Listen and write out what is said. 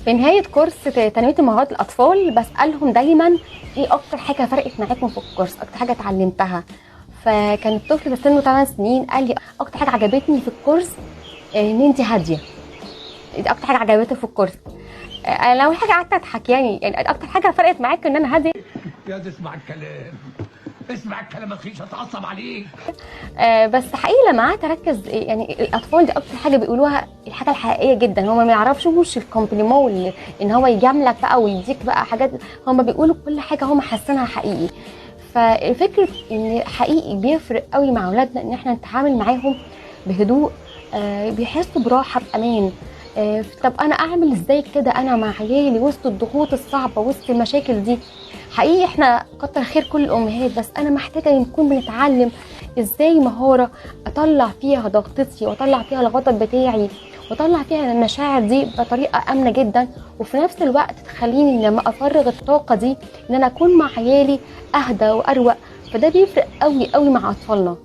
في نهاية كورس تنمية مهارات الأطفال بسألهم دايما ايه أكتر حاجة فرقت معاكم في الكورس، أكتر حاجة اتعلمتها. فكان الطفل في سنة 8 سنين قال لي أكتر حاجة عجبتني في الكورس إن أنت هادية، دي أكتر حاجة عجبته في الكورس. أنا أول حاجة قعدت أضحك، يعني أكتر حاجة فرقت معاك إن أنا هادية. يا دي اسمع الكلام، اسمع الكلام، ما تخليش اتعصب عليك. بس حقيقي لما قعدت اركز، يعني الاطفال دي اكتر حاجة بيقولوها الحاجة الحقيقية جدا، هم ما يعرفوش ال compliment ان هو يجاملك بقى ويديك بقى حاجات، هم بيقولوا كل حاجة هم حاسينها حقيقي. فالفكرة ان حقيقي بيفرق قوي مع اولادنا ان احنا نتعامل معاهم بهدوء، بيحسوا براحة بامان. طب انا اعمل ازاي كده انا مع عيالي وسط الضغوط الصعبة وسط المشاكل دي؟ حقيقي احنا كتر خير كل الامهات، بس انا محتاجه نكون بنتعلم ازاي مهارة اطلع فيها ضغطتي واطلع فيها الغضب بتاعي واطلع فيها المشاعر دي بطريقة امنه جدا، وفي نفس الوقت تخليني لما افرغ الطاقة دي ان انا اكون مع عيالي اهدى واروق. فده بيفرق قوي قوي مع اطفالنا.